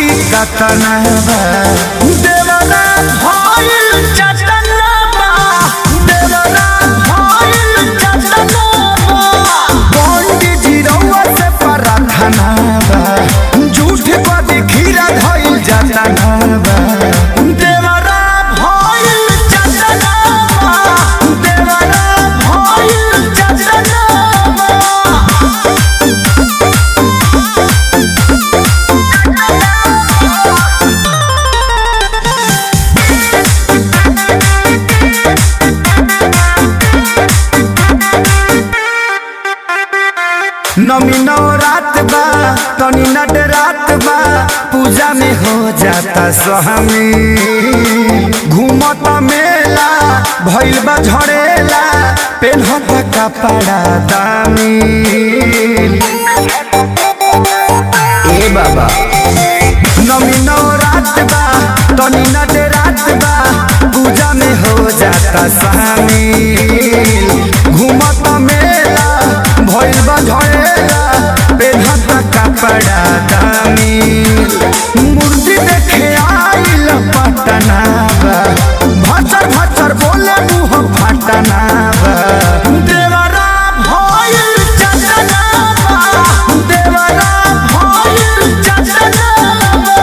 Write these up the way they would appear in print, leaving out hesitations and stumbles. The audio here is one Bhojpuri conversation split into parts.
पापी कतना बा। देवरा भइल चटना बा, देवरा भइल चटना बा। पंडित जी रउआ से प्रार्थना बा, झूठ पर खीरा धइल जातना बा। देवरा भइल चटना बा, देवरा भइल चटना बा। नमी नवरात बा, तनी नट रात बा, पूजा में हो जाता सहमी। घूमता मेला भइल बा झड़ेला, पेन्हता कपड़ा दामी। ए बाबा, नमी नवरात बा, तनी नट रात बा, पूजा में हो जाता शामिल। घूमता मेला भइल बा झड़ेला, पेन्हता कपड़ा दामी। मूर्ति देखे आइल पटना बा, भचर भचर बोले मुँह फटना बा। देवरा भइल चटना बा, देवरा भइल चटना बा।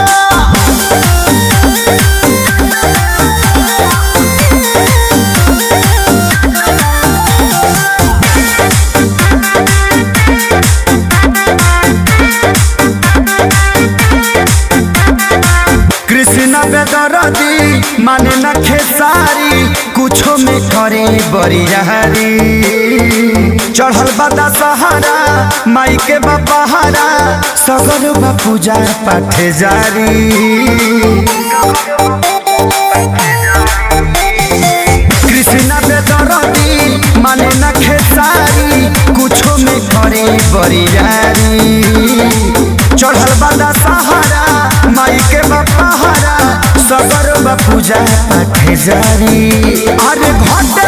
कृष्ण बेदरदी माने न खेसारी, कुछो में करे बरियारी। चढ़ल बा सहारा माई के बपहारा, सगर बा पूजा पाठ जारी। कृष्ण बेदरदी माने न खेसारी, कुछो में करे बरियारी। चढ़ल बा सहारा माई के बपहारा, सगर बा पूजा पाठ जारी। अरे घटे